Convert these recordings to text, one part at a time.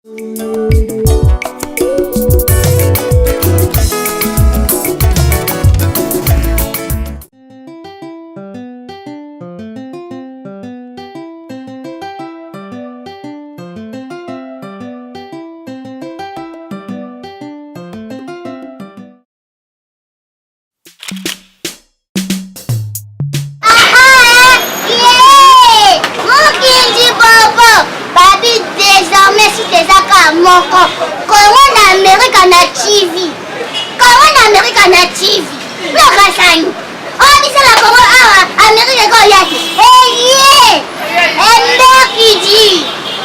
Moko kongo na amerika na tv kongo na amerika na tv lokasani oyo biso na kongo awa amerika ekoya te eye emberkidi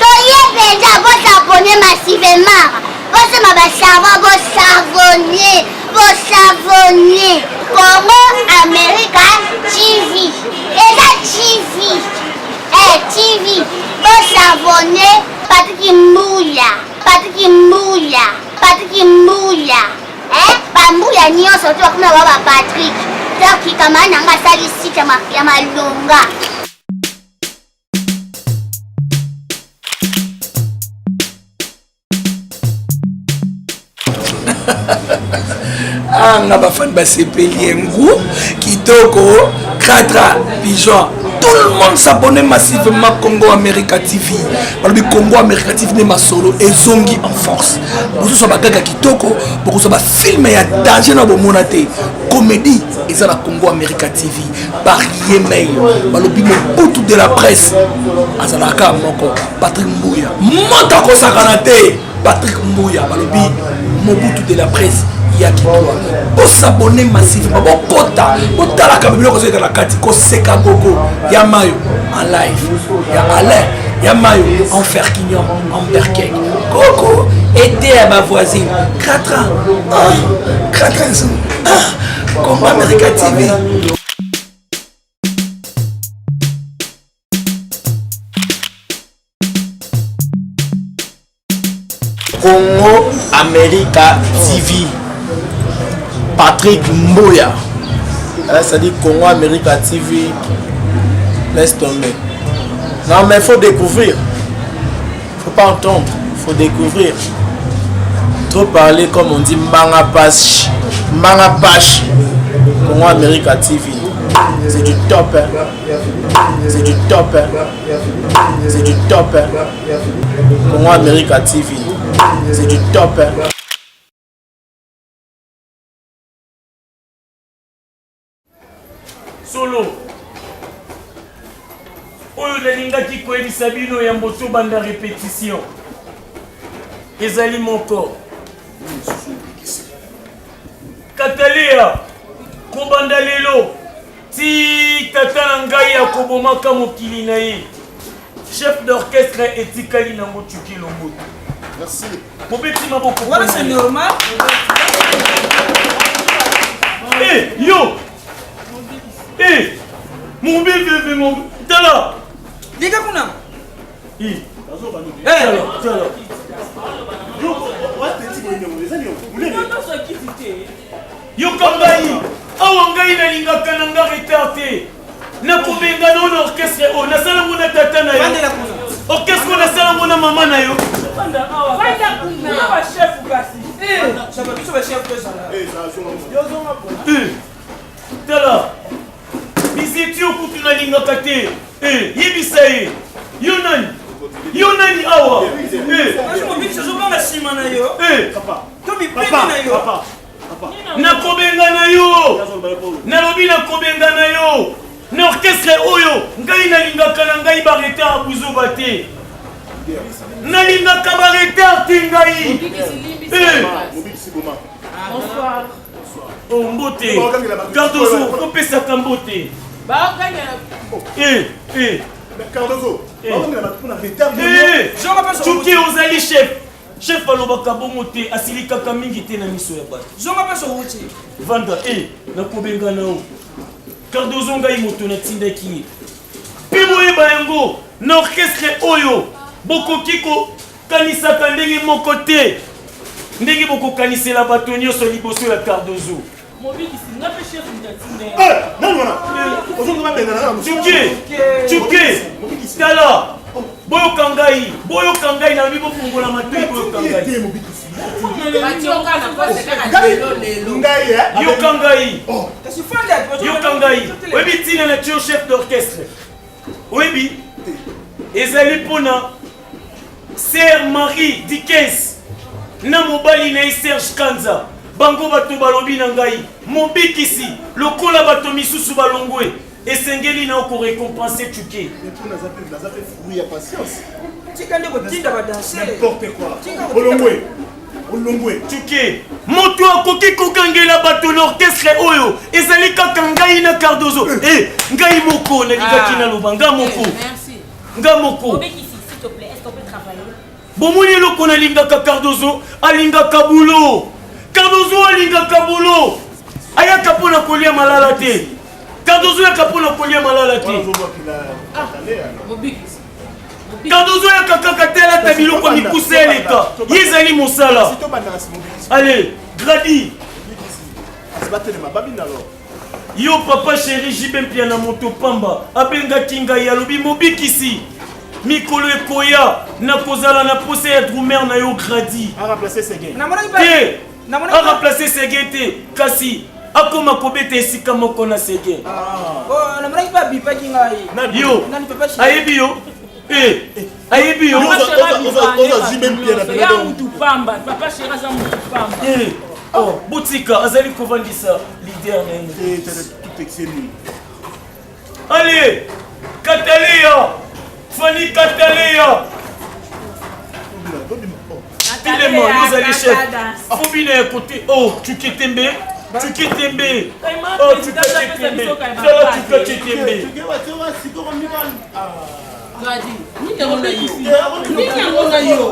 toye mpenza bosabone massivement bosomba basavon bosavone bosavone congo america tv eza tv eh, tv bosavone patrik mbuya patrik mbuya patrik mbuya eh, bambuya nyonso to bakoma ba bapatrik donc kamara na nga asali site ya malonga. Ah, nga bafani basepeli engu kitoko cratra pigeon, tout le monde s'abonne massivement. Congo America TV, balobi Congo America TV nde masolo ezongi en force. Bozozwa bagaga kitoko, bokozwa bafilme ya danger na bomona te. Comédie eza na Congo America TV par Yemei. Balobi Mobutu de la presse azalaka moko, Patrick Mbuya, moto akosakana te. Patrick Mbuya, balobi Mobutu de la presse ya kitwa. Bosabone massivement, bokota botalaka biloko ezoleka na kati. Koseka gogo ya mayo en live ya Alain ya mayo en ferquignon en berkek koko ete ya bavoisine cratra ah, cratra ah, Congo America TV. Congo America TV, Patrick Mboya. C'est-à-dire Congo America TV, laisse tomber. Non mais faut découvrir. Faut pas entendre, faut découvrir. Trop parler, comme on dit, Mbanga Pache. Mbanga Pache. Congo America TV. C'est du top. Hein. C'est du top. Hein. C'est du top. Hein. Congo America TV. C'est du top. Hein. Solo oyo nalingaki koyebisa bino yambo tobanda repetition ezali moko. Katalea, kobanda lelo ti tata na ngai akobomaka mokili na ye, chef d'orchestre etikali nango Tuki Lomboto. Merci. Bobeti maboko. Wana c'est normal. Eh, yo. Eh, mon bébé, mon tala. Leka kuna. Eh. Eh, tala. Yoka ngai awa, ngai nalingaka na nga retard te. Nakobengana oyo na orchestre oyo nasalango na tata na yo, orchestre oyo nasalango na mama na yo. Eh, tala bizeti yo kutu nalingaka te. Eh, yebisa ye, yo nani, yo nani awa? Eh. Eh. Nakobengana yo, nalobi nakobengana yo na orchestre oyo. Ngai nalingaka na ngai baretard ya buzoba te, nalingaka baretard te ngai. Eh. Oh, mbote Cardozo, opesaka mbote. Eh, eh. Eh, Tuki ozali chef, chef alobaka bongo te, asilikaka mingi te na miso ya bato. Zonga mpe sowuti. Vanda e nakobengana yo Cardozo, ngai moto natindaki ye. Mpe boyeba yango, na orchestre oyo bokoki kokanisaka ndenge moko te ndenge bokokanisela bato nyonso liboso ya Cardozo. Tuke, tuke, tala. Boyoka ngai, boyoka ngai, nalobi bofungola matoi, boyoka ngai. Yoka ngai, yoka ngai. Oyebi ntina na tio chef d'orchestre? Oyebi? Ezali mpona Sœur Marie Dickens na mobali na ye Serge Kanza, bango bato balobi na ngai, Mobikisi, lokola bato misusu balongwe, esengeli na yo ko recompenser Tshuke. Naza mpe fruit ya patience. Tika nde kotinda ba danser. N'importe quoi. Olongwe. Olongwe. Tshuke, moto akoki kogangela bato na orchestre oyo ezali kaka ngai na Cardozo. Eh, ngai moko nalingaki naloba nga moko. Nga moko. Bomoni eloko nalingaka Cardozo alingaka boulot. Cardozo alingaka boulot. Ayaka mpo na kolia malala te. Cardozo ayaka mpo na kolia malala te. Cardozo ayaka kaka te alata biloko ya mikuse eleka. Ye ezali mosala. Allez, Grady. Yo papa chéri JB Mpiana moto pamba abengaki ngai alobi mobikisi mikolo ekoya nakozala na posa ya drummer na yo Grady te aremplace Seguin te kasi akoma kobeta esika moko na Seguin. Yo ayebi yo eh ayebi yo eh oh botika azali kovandisa leader na ye. Allez Kataleya Fanny Kataleya Telema yo ozali chef fobina ya kote oh tuketembe tuketembe oh tukachetembe tala tukachetembe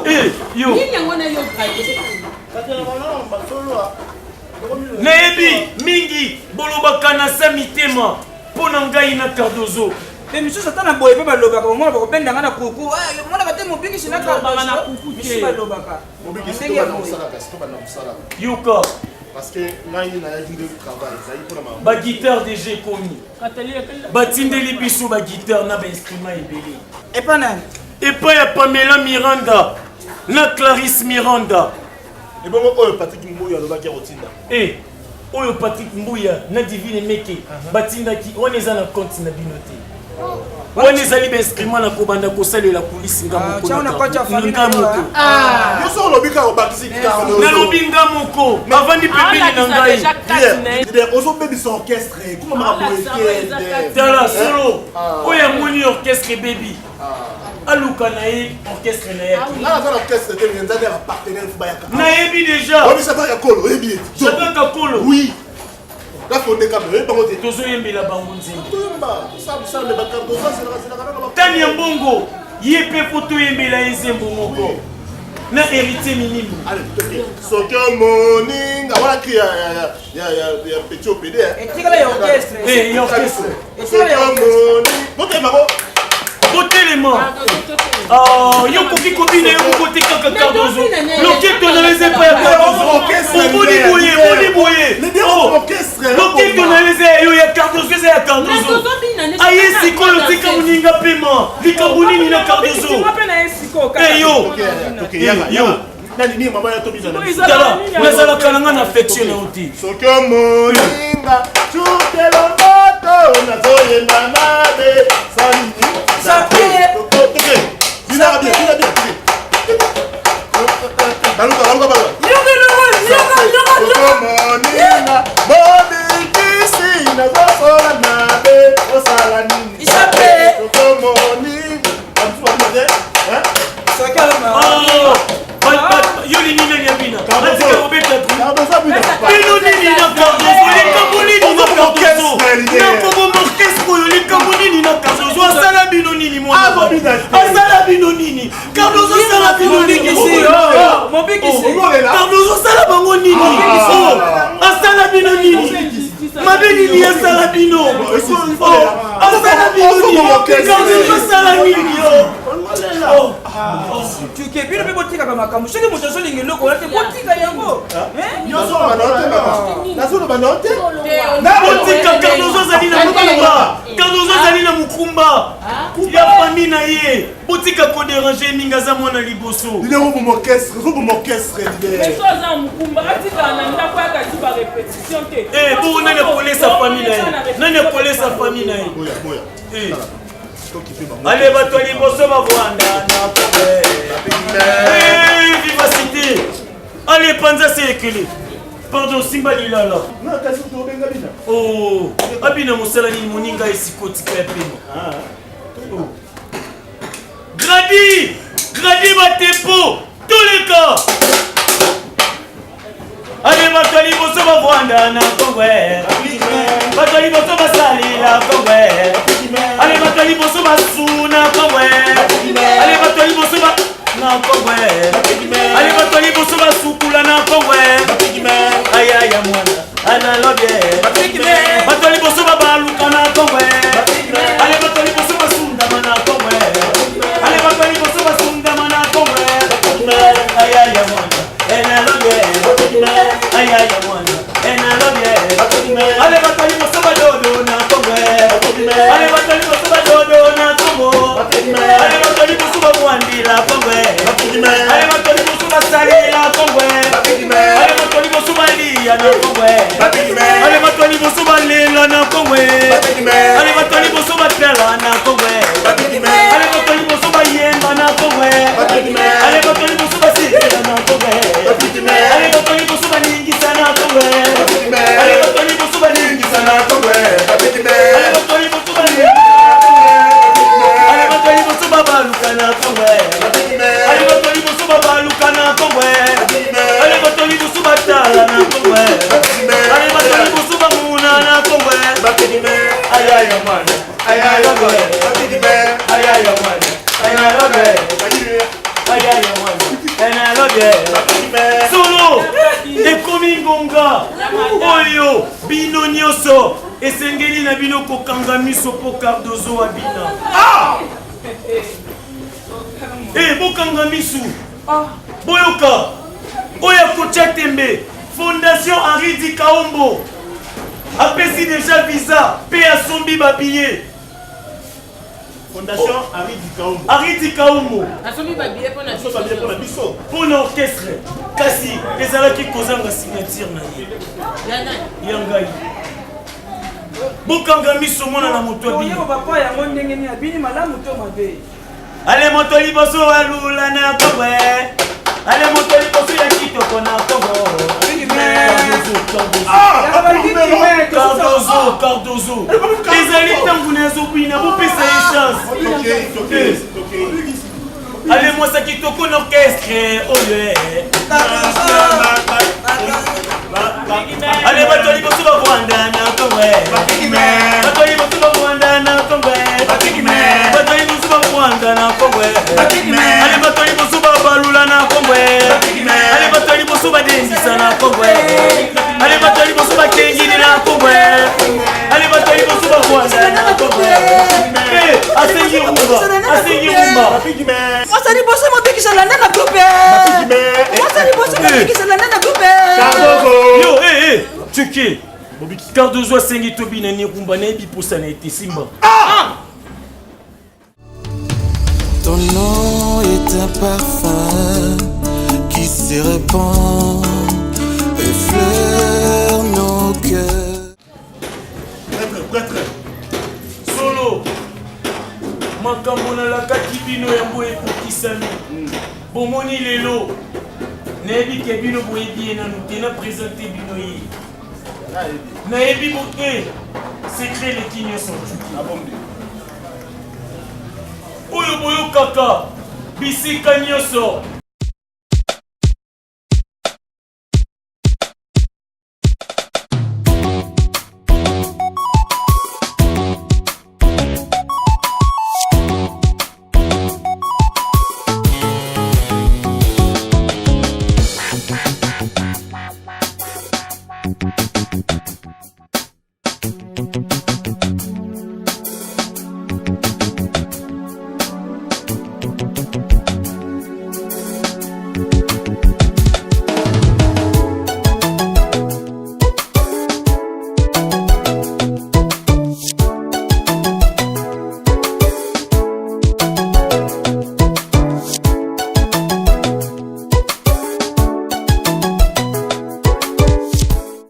Eh, yo nayebi mingi bolobaka na sa mitema mpo na ngai na Cardozo. Mpe misusu ata na boye mpe balobaka, omona bakobenda nga na kuku, omonaka te mobikisi na Cardozo, misusu balobaka ndenge ya boye. Yoka Parce que ngai nayaki nde travail ezali mpona makambo. Ba guitare deja ekomi, batindeli biso ba guitare na ba instrument ebele. Epa nani? Epai ya Pamela Miranda na Clarisse Miranda. Ebongo oyo Patrick Mbuya alobaki akotinda. Eh, oyo Patrick Mbuya na Divine Meke batindaki wana eza na compte na bino te. Wana ezali ba instrument na kobanda kosalela kulisi nga moko. Tiens, na compte ya famille Nga na yo, moko. ah. Yo so olobi kaka obakisi Cardozo. Nalobi nga moko. Bavandi pembeni na ngai. Leader, ozobebisa orchestre. Kuma makambo ete. Tala solo. Oyo amoni orchestre ebebi. Aluka na ye orchestre na ye. Nga naza na orchestre te, mais nza nde ba partenaire fo bayaka. Nayebi déjà. Oyebi Shadrack Kakolo, oyebi ye. Shadrack Kakolo. Oui. La fonde kama, oyebi bango te. Tozoyembela bango nzembo. Toyemba, tosala mosala, mais ba Cardozo azelaka zelaka nano ba- Tania Mbongo, ye pe po toyembela ye nzembo moko. Na héritier Minimbu. Allez, toke. Soki omoni nga wana cri ya ya ya ya ya petit OPD. Etikala ya orchestre. Eh, ya orchestre. Etikala ya Soki omoni, botelema ko. Botelema. Ah, yo koki kobina yo moko te kaka Cardozo. Loketo na yo eza epai ya Cardozo. Omoni boye, omoni boye. Loketo na yo eza ya yo ya Cardozo eza ya Cardozo. Aye sikoyo tika moninga pema. Likambo nini na Cardozo? Eh yo. Yo. Tala, nazalaka na nga na affection na yo te. Soki omoni nga cukelo moto nazoyemba mabe sanini toke bina bien bina bien baluka baluka baluka soki omoni nga mobikisi nazosola mabe osala nini soki omoni nga Oh, yo lingi nani abina? Atika kobeta bino nini na Cardozo? Likambo nini na Cardozo? Nakoboma orchestre oyo likambo nini na Cardozo? Asala bino nini mwana? Asala bino nini? Cardozo asala bino nini? Cardozo asala bango nini? Asala bino nini? Mabe nini asala bino? Asala bino nini? Cardozo asala nini? Tuke bino mpe botikaka makambo soki moto azolinga eloko wana te botika yango. Nazoloba na yo te. Botika Cardozo azali na mokumba. Cardozo azali na mokumba. Ya famille na ye. Botika ko déranger mingi aza mwana liboso. Leader oboma orchestre, ozoboma orchestre leader. Mais so aza mokumba atikala na ndako ayaka ti ba répétition te. Eh bongo nani akolesa famille na ye? Nani akolesa famille na ye? Boya boya. Eh. Ale bato ya liboso bavanda na kobe. Eh, vivacité. Ale panza se ekele. Pardon simba lilala. Na kasi tobenga bina. Oh, abina mosala nini moninga esikotika ya pema. Ah. Oh. Gradi! Gradi batempo! Toleka! Ale bato ya liboso bavwanda na Kongo eh. Bato ya liboso basalela Kongo eh. Ale bato ya liboso basuna Kongo eh. Ale bato ya liboso ba na Kongo eh. Ale bato ya liboso basukula na Kongo eh. Ayaya mwana analogue eh. Bato ya liboso babaluka na Kongo eh. Ale bato ya liboso basundama na Kongo eh. Ale bato ya liboso basundama na Kongo eh. Ayaya mwana Ale bato ya liboso badodo na Kongo eh. Ale bato ya liboso badodo na Kongo. Ale bato ya liboso bamwandila Kongo eh. Ale bato ya liboso basalela Kongo eh. Ale bato ya liboso balia na Kongo eh. Ale bato ya liboso balela na Kongo eh. Ale bato ya liboso batala na Kongo eh. Ale bato ya liboso bayemba na Kongo eh. Ale bato ya liboso basepela na Kongo eh. Ale bato ya liboso baningisa na Kongo eh. Ale bato ya liboso baningisa na Kongo eh. Ale bato ya liboso baningisa Ale bato ya liboso babaluka na Kongo eh. Ale bato ya liboso babaluka na Kongo eh. Ale bato ya liboso batala na Kongo eh. Ale bato ya liboso bamuna na Kongo eh. Ayaya mwana, ayaya mwana, ayaya mwana, ayaya mwana, ayaya mwana, ayaya mwana. Solo ekomi ngonga oyo bino nyonso esengeli na bino kokanga miso mpo Cardozo abina. Ah! Eh, bokanga misu boyoka oyo akotya tembe fondation Henri Di Kaombo apesi deja visa mpe asombi babillet Fondation Henri Dikaombo. Henri Di Kaombo asombi babillet mpo na Asombi babillet mpo na biso. mpo na orchestre kasi ezalaki kozanga signature na ye ya nani ya ngai bokanga miso mona na moto abino Toyeba papa yango ndenge nini abini malamu to mabe. Ale moto liboso alula na Kongo eh. Ale moto liboso ya kitoko na Kongo. Cardozo, Cardozo, Cardozo. Ezali ntango na azobina bopesa ye chance. Ale mwasa kitoko na orchestre oyo eh. Ale bato ya liboso bavwanda na Kongo eh. Bato ya liboso bavwanda na Kongo eh. Bato ya liboso bavwanda na Kongo eh. Ale bato ya liboso babalula na Kongo eh. Ale bato ya liboso badendisa na Kongo eh. Ale bato ya liboso bakengili na Kongo eh. Ale bato ya liboso bavwanda na Kongo eh. Eh, asengi rumba, asengi rumba. Mwasa liboso mobikisa landa na groupe. Mwasa liboso mobikisa landa na groupe. Yo, eh, eh, Tuki. Cardozo asengi tobina ni rumba nayebi posa na ete simba. Ton nom est un parfum qui se répand et fleur nos cœurs. Prêtre, prêtre. Solo makambo nalakaki bino yango ekokisami bomoni lelo nayebi ke bino boyebi ye nanu te na présente bino ye nayebi bo e secret eleki nyonso oyo boyokaka bisika nyonso.